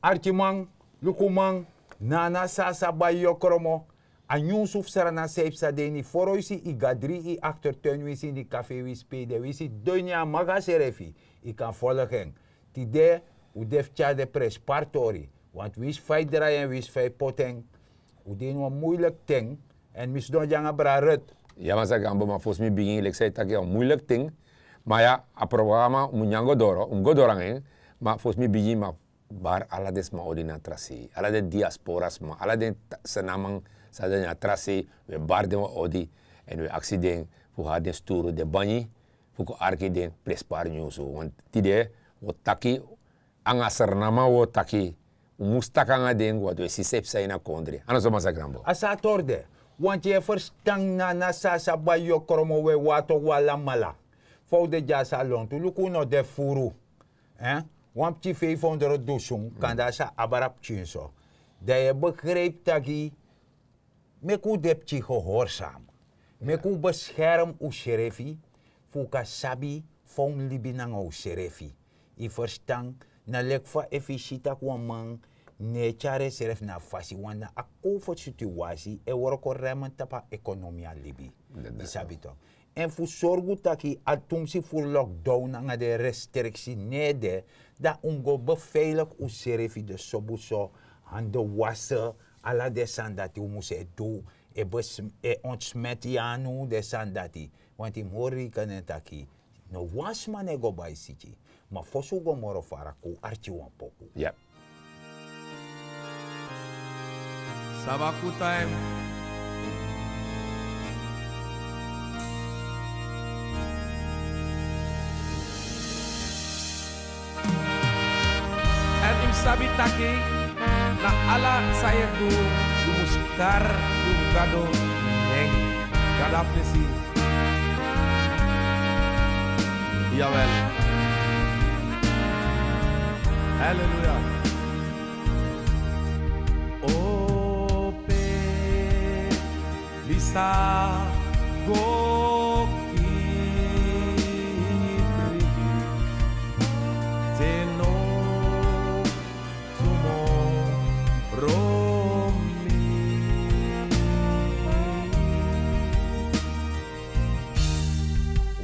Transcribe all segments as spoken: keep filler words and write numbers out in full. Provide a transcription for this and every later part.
Arkiman, lukuman, nana sasa bai yokromo. A nyunsu fu srana san yu psa de ini foroisi, yu gadri, yu aktertuin winsi ini kafe winsi pe yu de winsi, doni a maga srefi. Yu kan folgen. Tide un de fu tyari den prenspari tori. Wantu winsi fa yu drai en winsi fa yu poti en, un de ini wan muiliki ten. Èn mi sidon de nanga brada rut. Ya masra gambo, ma fosi mi bigin leki san yu taki a wan muiliki ten. Ma ya, a programa un mus nyan go doro, un mus go doro nanga en. Ma fosi mi bigin, ma bari ala den sma odi na tra sei, ala den diaspora sma, ala den sranaman san de na tra sei, un e bari den wan odi. Èn un e aksi den fu hari den sturu den banyi fu kon arki den prenspari nyunsu. Wantu tide un o taki nanga sranaman, un o taki, un mus taki nanga den wantu un e si san e psa ini a kondre. A no so masra granbo? A sa a tori de. Wantu yu e ferstan nana sasa bai yokromo, un e wari toku un alamala. Fa un de dya sa lontu, luku un no de furu. Wan pikin feifi ondro dusun kanda a sa abra pikin so. Dan yu e begripi taki meki un de pikin gehorsam. Meki un beskermi unsrefi fu un kan sabi fa un mus libi nanga unsrefi. Yu ferstan? Na leki fa efu yu si tak' wan man no e tyari ensrefi na a fasi wan na a kowfu situwasi e wroko remen tapu a ekonomia libi. Yu sabi tok'? Èn fu sorgu taki a tumsi fu lockdown nanga den restriksi no e de, dan un mus go befeiliki unsrefi den sobu so, hande wase, ala den sani dati un mus e du. E ontsmeti yu anu, den sani dati. Wanti yu mus hori yu kan nen taki no wan sma no e go bai siki. Ma fosi un go moro fara kon un arki wan poku. Sabaku taim. Èn yu mus sabi taki na ala san yu e du, yu mus kari yu gado nen. Gado a presi. Jawel. Haleluya. Ope bisa go kibri teno tumoromi.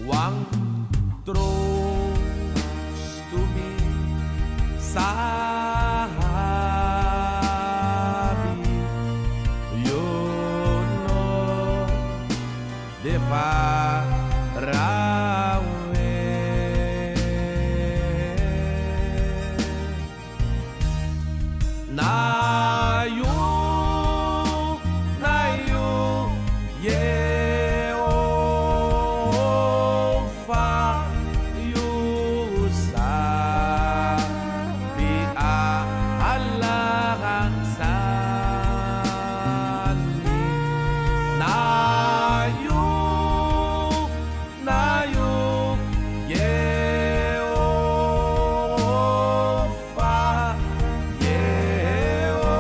Wan trostu mi sabi, yu no de farawe. Na yu, na yu, Yehofa, yu sabi ala sani. Na yu, na yu, Yehofa, Yehofa,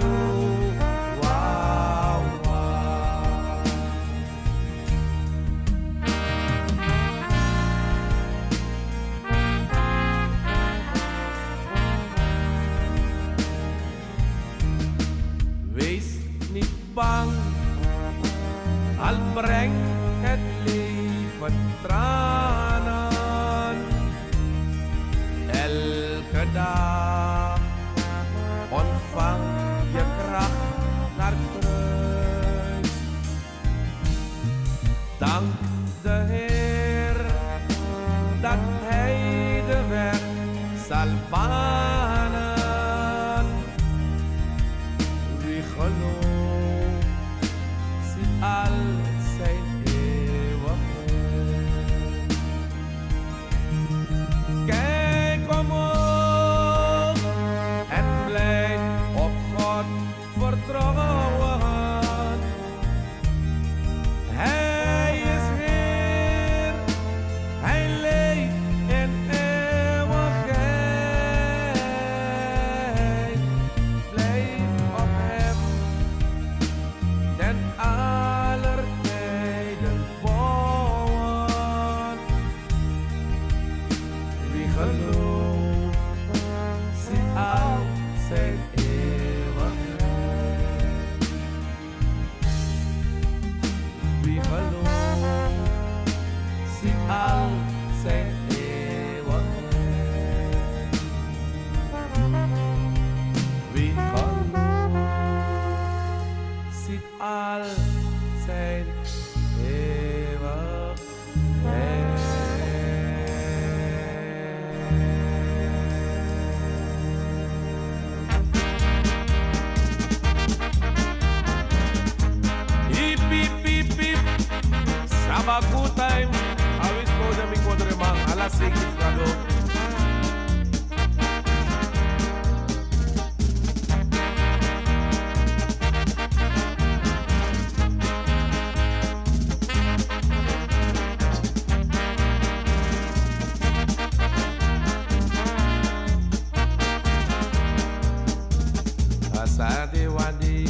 yu wawan. Wees niet bang, al brengt het leven tranen. Elke dag ontvang je kracht naar kruis. Dank de Heer dat Hij de weg zal banen. Wie gelooft, ziet al zijn eeuwigheid. A good time. A winsi podium mi kondreman, ala seiki fu Gado. A sa de wan dei,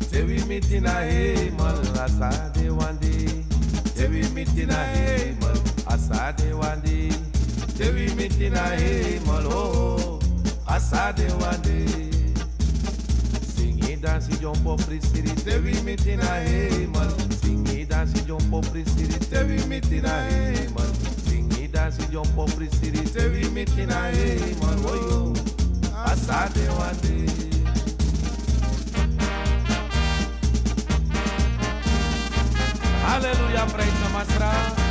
te wi miti na hemel. A sa de wan dei, te wi miti na hemel. A sa de wan dei, te wi miti na hemel. Oh, a sa de wan dei. Singi dansi dyompo prisiri, te wi miti na hemel. Singi dansi dyompo prisiri, te wi miti na hemel. Singi dansi dyompo prisiri, te wi miti na hemel. Oh yo, a sa de wan dei. Hallelujah, praise the Master.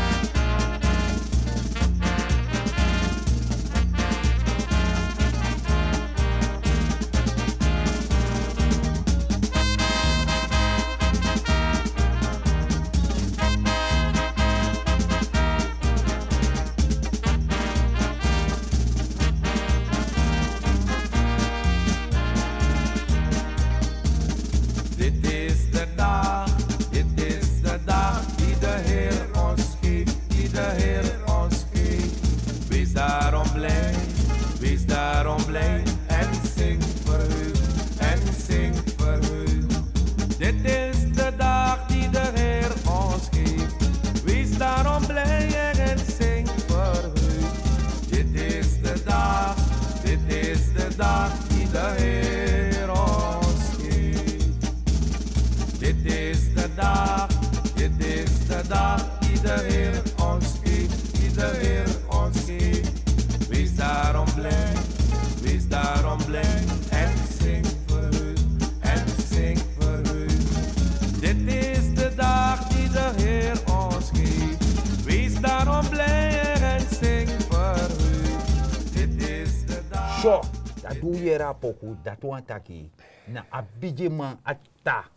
Dit is de dag, dit is de dag die de Heer ons geeft, die de Heer ons geeft. Wees daarom blij, wees daarom blij en zing verheugd, en zing verheugd. Dit is de dag die de Heer ons geeft. Wees daarom blij en zing verheugd. Dit is de dag, dit is de dag die de Heer ons geeft. Dit is de dag, dit is de dag die de Heer ons geeft, die de Heer ons geeft. Wees daarom blij, wees daarom blij en zing verheugd, en zing verheugd. Dit is de dag die de Heer ons geeft. Wees daarom blij en zing verheugd. Dit is de dag. So, dati un yere a poku, dati wani taki na a bigiman, a Tata,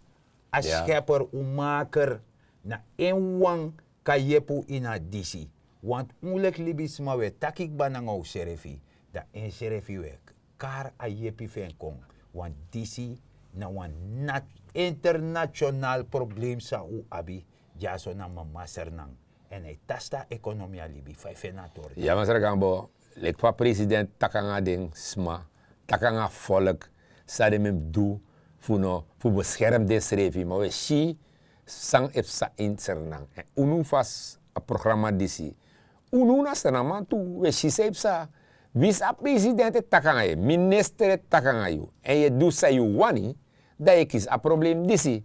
a Schepper, un Maker, na en wan kan yepi un ini a disi. Want un leki libisma, un e taki kba nanga unsrefi, dan ensrefi un e kari a yepi fu en kon. Want disi na wan nat-, international probleem san un abi dyaso na Mama Sernan. Èn a e tasi a ekonomia libi, fa yu feni a tori. Ya, Masra Gambo, leki fa president taki nanga den sma, taki nanga folk, san den mus du fu no, fu beskerm densrefi, ma un e si san e psa ini Sranan. Èn unu fu a programa disi, unu na Srananman tu, un e si san e psa. Winsi a president e taki nanga yu, minister e taki nanga yu, èn yu e du san yu wani, dan yu e kisi a problem disi.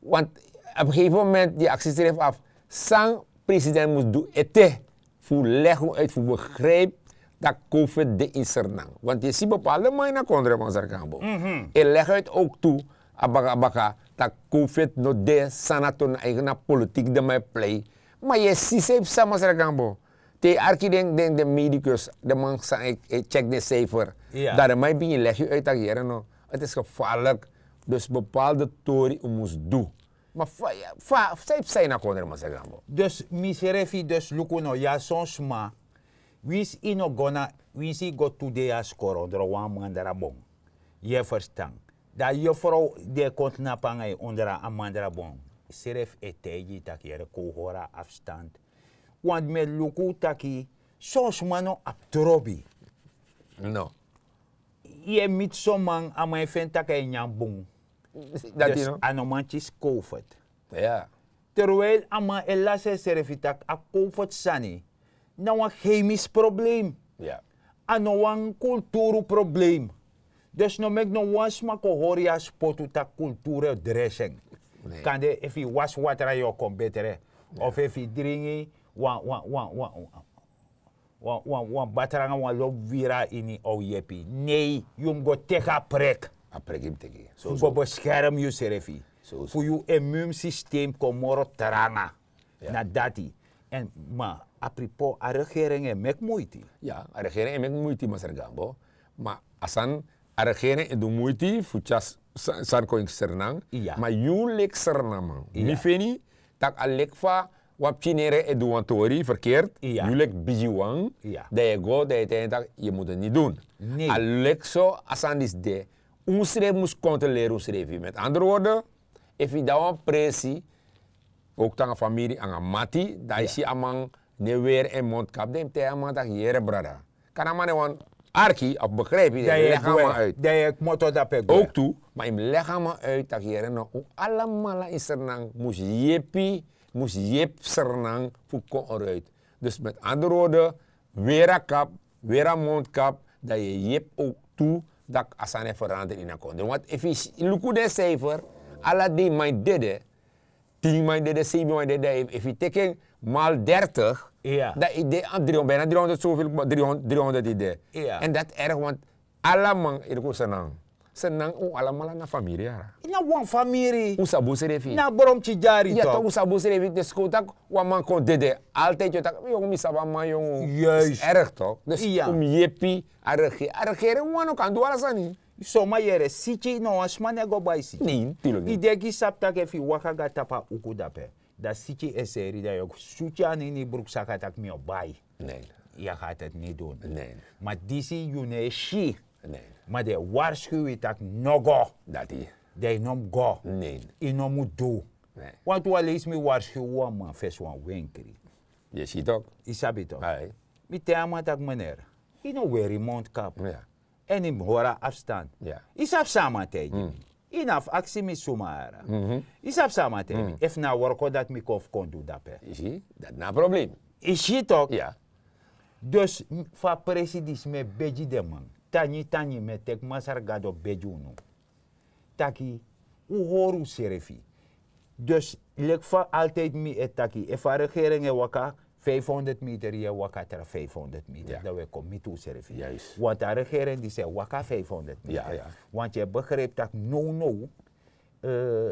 Want op een gegeven moment yu e aksi yusrefi af, san president mus du ete fu legi un uit, fu begrijp dat covid de in Sranan. Want yu e si bepaalde man ini a kondre, Masra Gambo, e legi uit ook tu, a baka, a baka, dat covid no de, san na tu, na eigen na politiek den man e plei. Ma yu e si san e psa, Masra Gambo. Te yu arki den, den, den medicus, den man san e, e check den cijfer. Dan den man e bigin legi yu uit taki yere no, het is gevaarlijk. Dus bepaalde tori un mus du. Ma fa, fa, fa san e psa ini a kondre, Masra Gambo? Dus misrefi, dus luku no, yu na son sma. Winsi yu no go na, winsi yu go tu dei na skoro ondro wan mandrabon. Yu e ferstan. Dan a yufrow di e kon tnapu nanga yu ondro a mandrabon srefi e taigi yu taki yere, kon un hori a afstand. Want mi e luku taki son sma no abi trobi. No. Yu e miti son man, a man e feni taki a e nyan bun. Dus a no man kisi covid. Terwijl a man e lasi ensrefi taki a covid sani na wan chemisch probleem. A no wan kulturu probleem. Dus no meki no wan sma kon hori yu a spotu taki kulturu e dresi en. Kande efu yu wasi watra yu o kon betre. Of efu yu dringi wan, wan, wan, wan, wan, wan, wan batra nanga wan lobi wiri na ini, a o yepi. Nei, yu mus go teki a prek. A prek yu mus teki. Fu go beskerm yusrefi. Fu yu immune systeem kon moro tranga. Na dati. Èn ma, a propos, a regering e meki muiti. Ya, a regering e meki muiti, Masra Gambo. Ma a sani, a regering e du muiti fu tyari sani kon ini Sranan. Ma yu leki Srananman, mi feni tak' a leki fa wan pikin nere e du wan tori ferkert, yu leki bigi wan, dan yu e go dan yu e taigi en tak' yu mus en niti dun. A leki so a sani disi de. Unsrefi mus kontroleri unsrefi met andere worde, efu yu de na wan presi, owktu nanga famiri nanga mati, dan yu si a man no e weri en mondkap, dan yu mus taigi a man tak' yere brada, kan a man no wani arki of begrijpi, dan yu e legi a man uit. Owktu, ma yu mus legi a man uit tak' yere no, un alamala ini sernan mus yepi, mus yepi sernan fu kon eruit. Dus met andere worde, weri a kap, weri a mondkap, dan yu e yepi owktu tak' a sani e feranderi ini a kondre. Want efu yu luku den seifer, ala dei man yu dede, tin man yu dede, seibi man yu dede, dan efu yu teki en mal dertig, dan yu de a dri honderd, bina dri honderd sovelu, dri honderd yu de. En dati erg want ala man yu luku sernan, sernan un alamala na famiri yara. Yu na wan famiri. Un sabi unsrefi na bromti dyari. Ya tok, un sabi unsrefi. Dus kon tak' wan man kon dede, altijdi yu o taki yongu mi sabi a man yongu. Erg tok. Dus un mus yepi a regeri, a regeri wan no kan du ala sani. Soma yere siki no wan sma no e go bai siki. Yu denki yu sabi tak' efu yu waka go na tapu a uku dape, dan siki e seri dan yu o sutu yu anu ini yu bruksaka tak' mi o bai. Yu a gati eti niti dun. Ma disi yu no e si. Ma den e warskiw yu tak' no go. Dan yu no mus go. Yu no mus du. Wantu wan leisi mi warskiw wan man fesi wan wenkri. Yu e si tok. Yu sabi tok. Mi taigi a man tak' meneer, yu no weri yu mondkap. Èn yu mus hori a afstand. Yu sabi san a man taigi mi? Yu no abi fu aksi mi suma ara. Yu sabi san a man taigi mi? Efu na a worko dati mi kon fu kon du dape. Yu si, dati na a problem. Yu si tok. Dus fu a presi disi mi e begi den man, tangi tangi mi e teki masra gado begi unu taki un hori unsrefi. Dus leki fa altijdi mi e taki, efu a regering e waka vijfhonderd meter, yu e waka tra vijfhonderd meter, dan wi e kon miti unsrefi. Want a regering disi e waka vijfhonderd meter. Want yu e begrijpi tak' nownow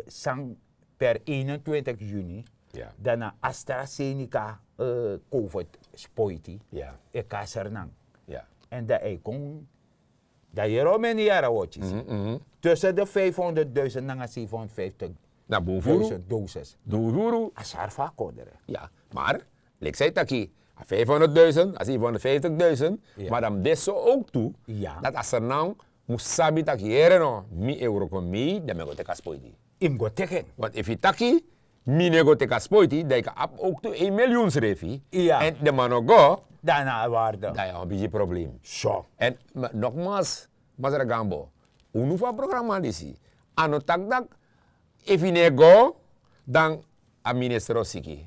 san per eenentwintig juni, dan na AstraZeneca covid spoiti e kon na Sranan. Èn dan a e kon, dan yere o meni yara wi o kisi. Tussen de vijfhonderdduizend nanga zevenhonderdvijftigduizend dosis. A sari fu a kondre. Mar leki san yu taki, a vijfhonderdduizend, a zevenhonderdvijftigduizend, ma dan mus de so owktu dati a Sranan mus sabi tak' yere no, mi e wroko mei, dan mi e go teki a spoiti. Yu mus go teki en. Want efu yu taki mi no e go teki a spoiti, dan yu kan abi owktu een miljoen srefi. Èn den man no go, dan na a warde, dan yu abi wan bigi problem. So. Èn nogmaals, masra Gambo, unu fu a programa disi, a no taki tak' efu yu no e go, dan a minister o siki.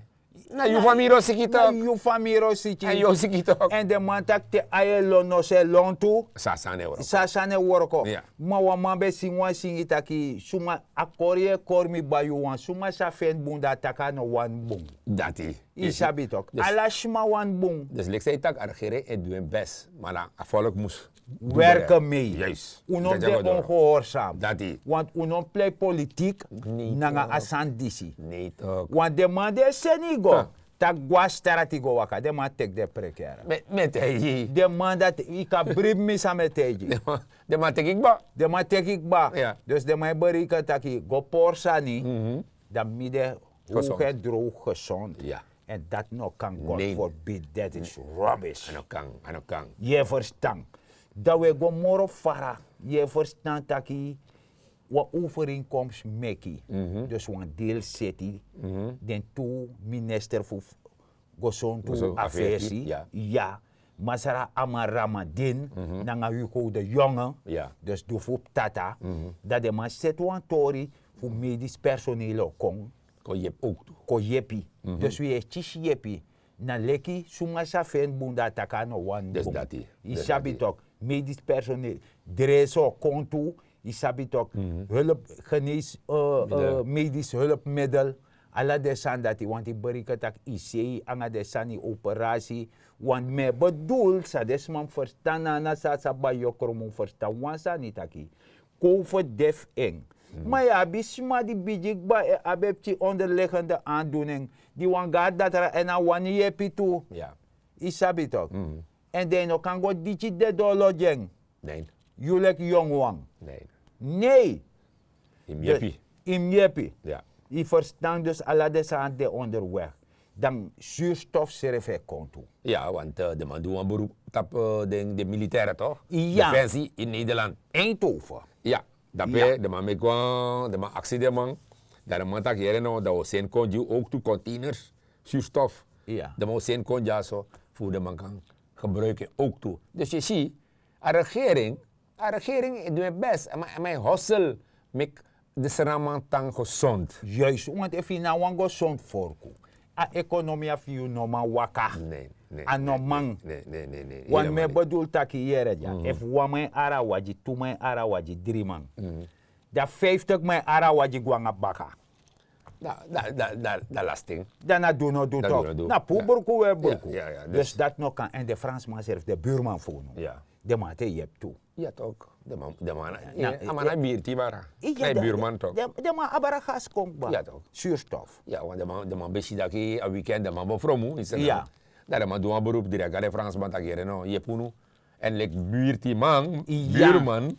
Na yu famiri o siki tok. Na yu famiri o siki. Èn yu o siki tok. Èn den man taki te ai e lon noso e lontu, san a sani e wroko. Ma wan man ben singi wan singi taki suma a kori yu e kori mi bai yu wan suma sa feni bun dan a taki a no wani bun. Dati. Yu sabi tok, ala sma wani bun. Dus leki san yu taki a regering e du en best, ma na a volk mus werke mei. Un no mus de ongehorsam. Want un no mus plei politik nanga a sani disi. Want den man di e seni yu go, taki go na strati go waka, den man teki den prekere. Mi e taigi yu, den man dati, yu kan bribi mi san mi e taigi yu. Den man teki yu kba. Den man teki yu kba. Dus den man e bereiken taki go pori sani, dan mi de hoog en droog gezond. Èn dati no kan. God forbid, dati is rubbish. A no kan, a no kan. Yu e ferstan? Dan wi e go moro fara. Yu e ferstan taki wan overeenkomst meki, dus wan deal seti, den tu minister fu gesontu afesi, ya, masra Amar Ramadin nanga Hugo de Jonge, dus du fu Tata, dan den man seti wan tori fu medisch personeel o kon kon yepi. Dus wi e kisi yepi. Na leki suma sa feni bun dan a taki a no wani bun. Yu sabi tok, medisch personeel, dresi o kon tu. Yu sabi tok, hulp, genees, medisch hulpmiddel. Ala den sani dati, want yu bereiken tak' yu sei anga den sani, operasi. Want mi e bedoel san den sma mus ferstan, na a na san a sa bai yu o kromo mus ferstan wan sani taki, covid de fu en. Ma yu abi sma di bigi kba, e abi e pikin onderliggende aandoening, di wan go na datra èn a wani yepi tu. Yu sabi tok. Èn den no kan go diki dedolo gi en. Yu leki yongu wan. Nei. Yu mus yepi. Yu ferstan? Dus ala den sani de onderweg. Dan surstof srefi e kon tu. Ya, want den man du wan beroep tapu den militaire toch? Defensie in Nederland. Eindhoven. Ya, dape den man meki wan den man aksi den man, dan den man taki here no dan wi o seni kon gi wi ook tu containers surstof. Den man o seni kon dyaso fu den man kan gebruiki en ook tu. Dus yu si, a regering a regering e du en best, ma en hostel meki de sraman tan gesond. Juist want efu yu na wan gesond vorku, a ekonomia fu yu no man waka. A no man. Want mi e bedul taki yere dya, efu wan man e ara wagi tu man e ara wagi dri man, dan fiftik man e ara wagi go nanga baka. Dan lasting. Dan na du no du tok na puru bruku we bruku. Dus dati no kan èn den fransman serfi den burman fu unu, den man ati e yepi tu. Ya tok. Den man abi birti bara. Na e burman tok. Den man abi bara gas kon kba. Surstof. Ya wan den man ben si daki a weekend den man ben fromu. Dan den man du wan berupu direkti na den fransman taki yere no yepi unu. Èn leki birtiman, burman,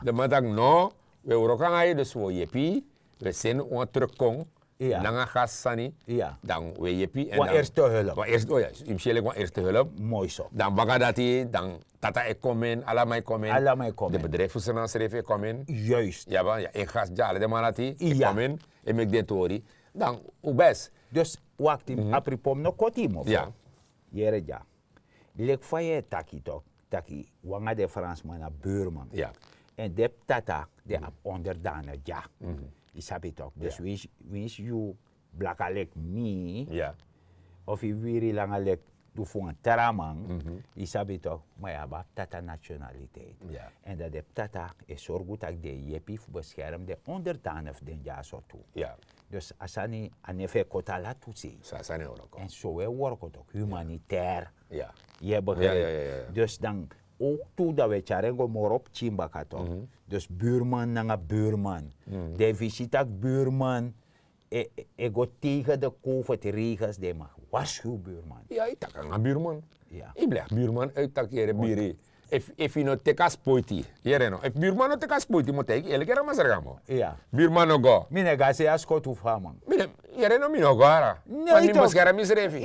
den man taki no, wi e wroko nanga yu dus wi o yepi yu. Wi e seni wan truk kon nanga gas sani. Dan wi e yepi èn dan wan erste hulp. Yu mus si en leki wan erste hulp. Dan baka dati dan tata e kon men, ala man e kon men. Den bedrijfu srana srefi e kon men. Yu abi en gas gi ala den man dati e kon men, e meki den tori. Dan un best. Dus wakti, a pripo mi no koti yu mofo. Yere dya, leki fa yu e taki tok, taki wan nanga den fransman na burman. Èn den tata den abi onderdane dya. Yu sabi tok dus winsi yu blaka leki mi, of yu wiri langa leki du fu wan tra man, yu sabi tok, ma yu abi abi tata nationaliteit. Èn dan den tata e sorgu tak' den e yepi fu beskerm den onderdane fu den dyaso tu. Dus a sani a nefi e koti ala tu sei. Èn so wi e worko tok humanitair. Yu e begripi? Dus dan owktu dan wi e tyari en go moro pikin baka tok. Dus burman nanga burman, dan efu yu si tak' burman e go tegen de covid regens dan yu mag warskuw burman. Ya yu taki nanga burman. Yu bleki burman uit taki yere biri. Efu yu no teki a spoiti, yere no efu burman no teki a spoiti yu mu taigi yu eliki yere masra gambo. Burman no go. Mi no e go a sei a skotu fu a man. Yere no mi no go ara. Mi mus beskermi srefi.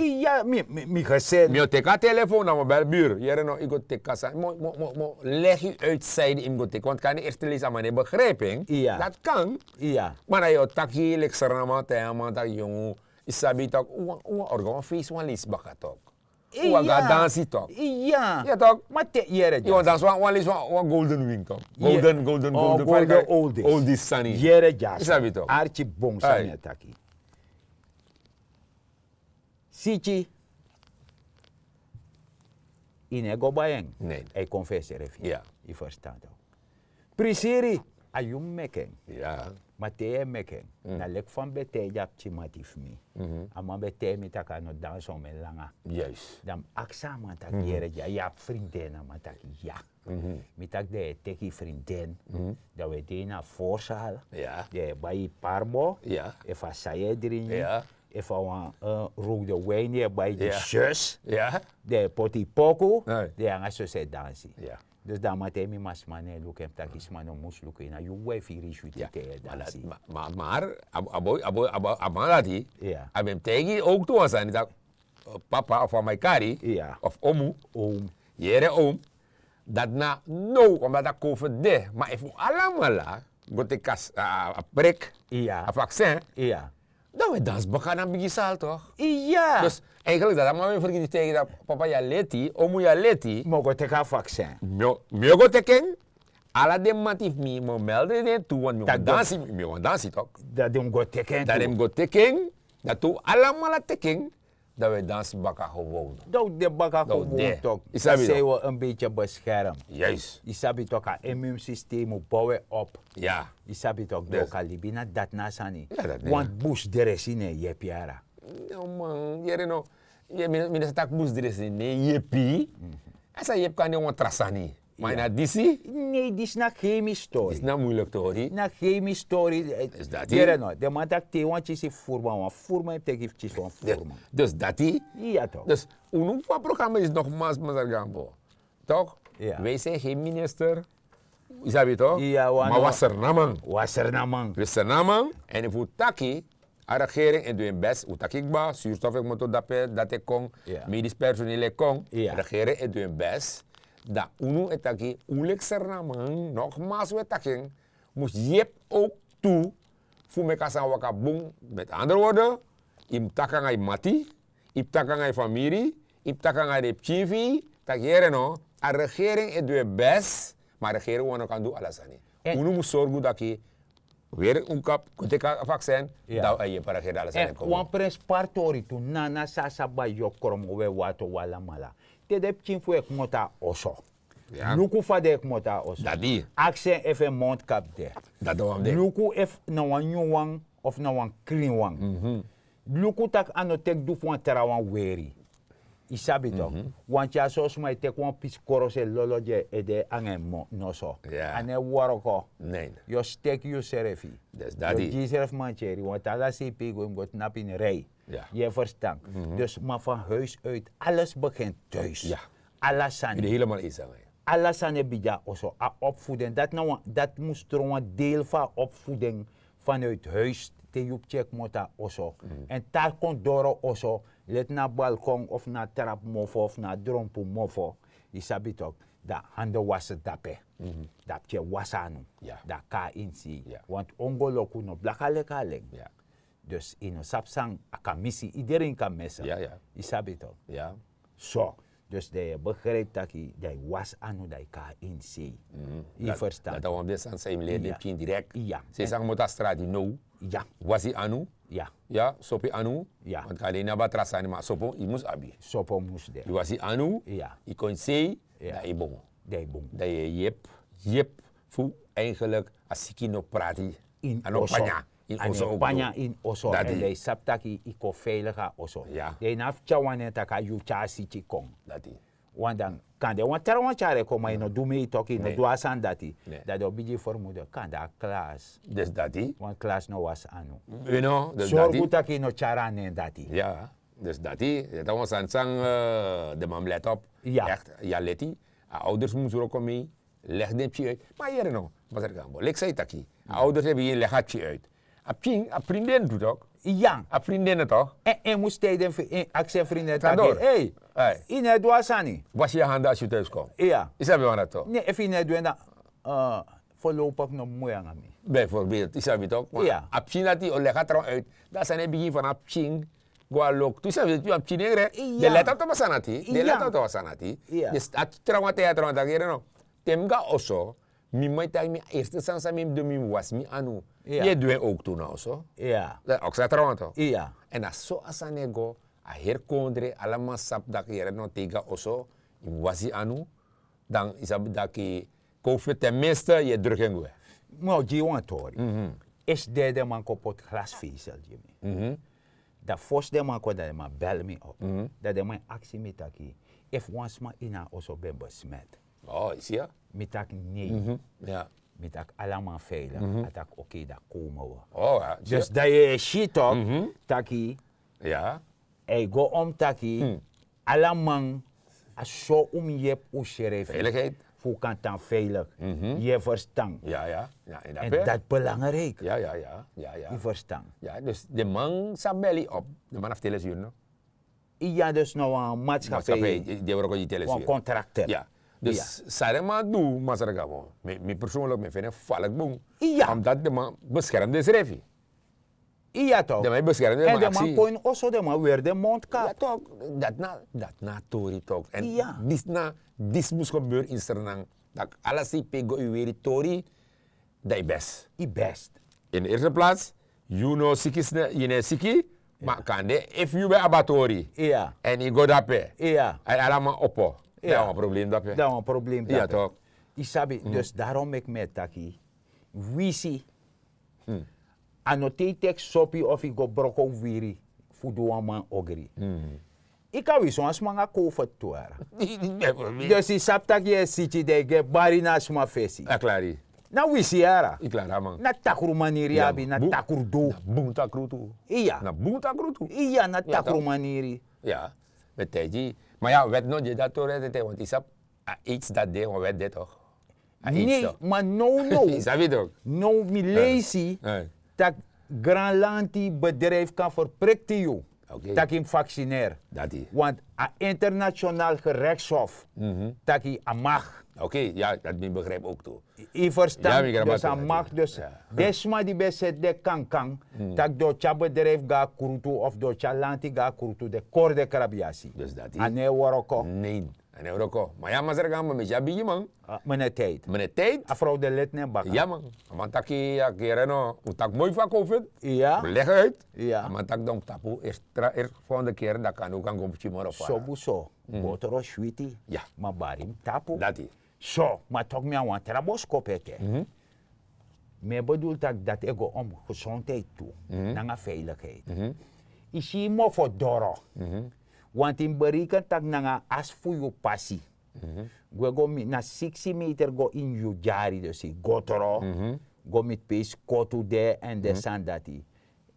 Mi o teki a telefon dan mi o bel buru yere no yu go teki a sani mi o legi yu uitsaidi yu mus go teki want kan de erste leisi a man no e begripi en. Dati kan. Ma na yu o taki leki srana man taigi a man taki yongu, yu sabi yu taki un wan organ wan feisi wan leisi baka tok. Un wan go na dansi tok. Ya tok. Ma te yere dya yu wan dansi wan leisi wan golden wing tok. Golden golden golden fari kari. Oldis sani yere dya yu sabi tok. Arki bong sani a taki. Siki, yu no e go bai en. A e kon fu en srefi. Yu ferstan tok? Prisiri, a yu mus meki en. Ma te yu e meki en na leki fa mi ben taigi a pikin mati fu mi. A man ben taigi mi tak' a no dansi omen langa. Dan mi aksi a man tak' yere dya yu abi frinden a man tak' ya. Mi taki dan yu e teki yu frinden, dan wi e de ini a forsal, dan yu e bai yu parbo, efu a san yu e dringi, efu a wan rowde win yu e bai gi sus, dan yu e poti yu poku, dan yu nanga sus e dansi. Dus dan a man taigi mi ma sma no e luku en mi taki sma no mus luku yu na yu wai firi yu switi te yu e dansi. Ma a man dati a ben mus taigi yu owktu wan sani tak' papa of a man e kari of omu, yere omu, dati na now omdat a kon fu de ma efu alamala go teki a prik, a vaksin, dan wi e dansi baka na bigi sal tok? Dus eigenlik dati a man ben fergiti taigi yu tak' papa yu a leti omu yu a leti mi o go teki a vaksin. Mi o go teki en. Ala den mati fu mi mi o melde den tu want mi o dansi mi o dansi tok? Dan den mus go teki en dan den mus go teki en. Dan te un alamala teki en, dan wi e dansi baka gewon. Dan un de baka gewon tok. Yu sabi tok? Wi o en beiti beskerm. Yu sabi tok a immunsystem un bow en op. Yu sabi tok dan un kan libi na dati na a sani. Want busdresi no e yepi yara. No man yere no. Mi no sa taki busdresi no e yepi. A sa yepi kan de wan tra sani. Ma ini a disi? Nei disi na heimi stori. Disi na muiliki tori. Na heimi stori. Yere no den man taki te yu wan kisi fu furman wan furman yu mus teki fu kisi wan furman. Dus dati? Ya tok. Dus unu fu a programa disi nogmals masargambo, tok? Wi e sei heimi minister, yu sabi tok? Ma wan sernaman. Wan sernaman. Wi sernaman. Èn efu un taki A regering e du en best, un taki kba, surstof e kmoto dape, dati e kon, medisch personeel e kon. Regering e du en best. Dan unu e taki un leki Sranan, nogmaals un e taki en, mus yepi ook tu fu meki a sani waka bun. Met andere woorden, yu mus taki nanga yu mati, yu mus taki nanga yu famiri, yu mus taki nanga den pikin fu yu, taki yere no, a regering e du en best, ma a regering wan no kan du ala sani. Unu mus sorgu taki weri un kap, go teki a vaksin, dan a yepi a regering ala sani e kon. Wan prenspari tori tu, nana san a sabi a yokro mo we wato wan lamala. Te den pikin fu en kmoto na oso, luku fa den e kmoto na oso. Aksi en efu en mondkap de. Luku efu na wan nyun wan of na wan krin wan. Luku tak' a no teki du fu wan trawan weri. Yu sabi toki, wanti a son sma e teki wan pisi korosi e lolo gi en ede nanga en noso. A no e woroko. Yu o steki yusrefi. Yu o gi yusrefi mantyeri. Wanti ala sei pe yu go yu mus go tnapu ini rei. Yu e ferstan? Dus ma fan huis uit, ales begint thuis. Ala sani. Ala sani e bigin na oso. A opvoeding, dati na wan, dati mus tron wan deel fu a opvoeding, vanuit huis, te yu pikin e kmoto na oso. Èn te a kon doro oso, leti na balkon of na trapu mofo of na drompu mofo, yu sabi toki, dan handen wasi dape. Dan a pikin e wasi anu. Dan a kon na ini sei. Want ongoloku no blaka leki alen. Dus yu no sabi san a kan misi, idereen kan misi. Yu sabi toki? So, dus dan yu e begrijpi taki dan yu wasi anu, dan yu kon na ini sei. Yu ferstan? Dati na wan fu den sani san yu mus leri den pikin direkt. Sei san kmoto na strati now. Wasi anu. Sopi anu. Want kan de ini abi a tra sani, ma sopo yu mus abi. Sopo mus de. Yu wasi anu, yu kon ini sei, dan yu bun. Dan yu bun. Dan yu e yepi, yepi fu, eigenlijk, a siki no prati. A no panya. Ini oso. A no panya ini oso. Èn dan yu sabi taki yu kon veilig na oso. Dan yu no abi tyari wan nen taki a yu tyari a siki kon. Want dan kan de wan trawan tyari en kon, ma yu no du mei toki, yu no du a sani dati. Dan den o bigin fermude, kan de a klas. Wan klas no wasi anu. Sorgu taki yu no tyari a nen dati. Dus dati, dati na wan sani san den man mus let op. Echt, yu a leti, a ouders mus wroko mei, leg den pikin uit. Ma yere no, masra Gambo, leki san yu taki, a ouders e bigin leg a pikin uit. A pikin, a prindin du toki. A prindin toki. En mus tijden aksi en frindin taki, ei, yu no e du a sani. Wasi yu handen as yu thuis kon. Yu sabi wan dati toki. Ne, efu yu no e du en dan voorlopig no bemui nanga mi. Bijvoorbeeld, yu sabi toki. A pikin dati o leg a trawan uit. Dan a sani e bigin fu a pikin go na loktu. Yu sabi, a pikin nengre, den let a trawan sani dati. Den let a trawan sani dati. Dus a trawan, te yu a trawan taki yere no, te mi go na oso, mi mama e taki mi, a eerste sani san mi mus du, mi mus wasi mi anu. Yu e du en ook tu na oso. Dan oksi a trawan toki. Èn na so a sani e go, a heri kondre, ala man sabi taki yere no, te yu go na oso, yu mus wasi anu. Dan yu sabi taki, kon fu tenminste yu e druku en gwe. Mi o gi yu wan tori. Esi dei den man kon poti glasvezel gi mi. Dan fosi den man kon, dan den man bel mi op. Dan den man e aksi mi taki, efu wan sma ini a oso ben besmet. Mi taki nei. Mi taki ala man veilig. A taki oké, dan komen we. Dus dan yu e si toki taki a e go om taki ala man, a so un mus yepi unsrefi fu un kan tan veilig. Yu e ferstan? Èn dati belangrijk. Yu ferstan? Dus den man sa bel yu op, den man na fertele suru no? Iya, dus na wan maatskappij, den wroko gi telefon, wan contractor. Dus san den man du, masra Gabon, mi persoonlijk, mi feni en falek bun. Omdat den man beskerm densrefi. Iya toch. Den man e beskerm den man, aksi den man kon ini oso, den man weri den mondkap. Dati na, dati na a tori toch. En disi na, disi mus gebeur in Sranan. Dati ala sei pe go yu weri tori, dan yu best. Yu best. In de eerste plaats, yu no siki, yu no e siki, ma kande efu yu ben abi a tori, èn yu go dape, a e ala man opo, dan yu abi wan problem dape. Dan yu abi wan problem dape. Yu sabi, dus daarom meki mi e taki, wisi, a no te yu teki sopi of yu go broko wiri fu du wan man ogri. Yu kan wisi wan sma nanga covid tu. Dus yu sabi tak' yu e siki, dan yu go e bari na a sma fesi. Na wisi yara. Na takru maniri yu abi, na takru du. Na bun takru tu. Iya, na takru maniri. Ya, mi e taigi yu. Ma ya, wet no gi dati tori ete, want yu sabi, a aids dati de, wan wet de toch? Nei, ma now now, yu sabi toch, now mi leisi tak' Granlanti bedrijf kan verprikti yu taki yu mus vaccineer. Want a internationaal gerechtshof taki a mag. Yu verstan? Dus a mag dus den sma di ben seti den kankan, taki den o tyari bedrijf go na krutu of den o tyari lanti go na krutu den kori den krabiasi. A no e wroko. A no e wroko. Ma ya masra gan ma mi si a bigi man. Mene tijd. A frow de leti nen baka. Ya man. A man taki a kere no un taki moi fu a covid. Ya. Leg uit. Ya a man taki dan tapu. Eerst volgende keer dan kan un kan go pikin moro fara. Sobu so. Botoro switi. Ya. Ma bari mi tapu. Dati. So. Ma tok mi a wan tra boskopu ete. Mi e bedul taki dati e go om gezondheid tu nanga veiligheid. Yu si yu mofo doro. Want yu mus bereken taki nanga a asi fu yu pasi, gwe go miti na siksi meter go ini yu dyari dus yu go tro, go miti pe yu skotu de èn den sani dati.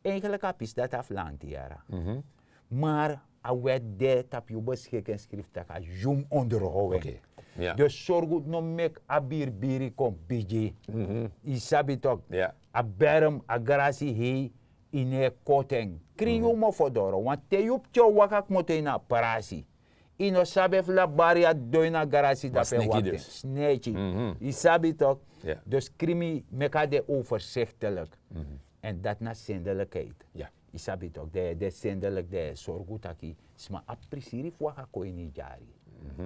Eigenlik a pisi dati a fu lanti yara. Mar a wèt de tapu yu beskikin skrifi tak' a yu mus onderhow en. Dus sorgu no meki a biribiri kon bigi. Yu sabi tok? A berm a grasi hei. Yu no e koti en. Krin yu mofo doro want te yu pikin o waka kmoto ini a prasi, yu no sabi efu labari a didon ini a grasi dape e wakti en sneki. Yu sabi tok? Dus krin mi meki a de oversiktelik. Èn dati na sendelikheid. Yu sabi tok den e de sendelik den e sorgu taki sma abi prisiri fu waka kon ini yu dyari.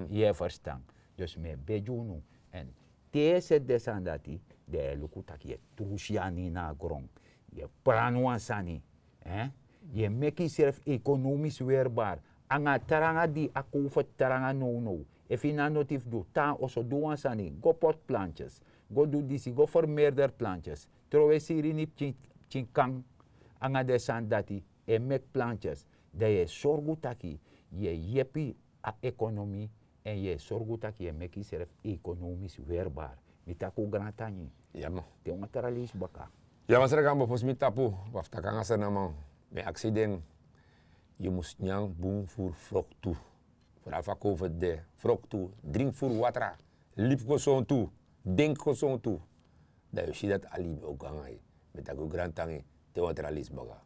Yu e ferstan? Dus mi e begi unu. Èn te yu e seti den sani dati, den e luku tak' yu e trusu yu anu ini a gron. Yu e prani wan sani. Yu e meki yusrefi ekonomis werbar. Anga a tranga di a kow fertranga nownow. Efu yu no a noti fu du tan na oso du wan sani go poti plantyes, go du disi go fermerder plantyes, trowe siri ini pikin kan. Anga den sani dati e meki plantyes, dan yu e sorgu taki yu e yepi a ekonomi. Èn yu e sorgu tak' yu e meki yusrefi ekonomis werbar. Mi taki un grantangi. Te wan tra leisi baka. Ya masra gan bo fosi mi tapu, wan fu taki nanga srnaman, mi e aksi den. Yu mus nyan bun furu froktu. Furu a fu a kow fu de froktu, dringi furu watra, libi gesontu, denki gesontu. Dan yu si dati a libi o go nanga yu. Mi e taki un grantangi. Te wan tra leisi baka.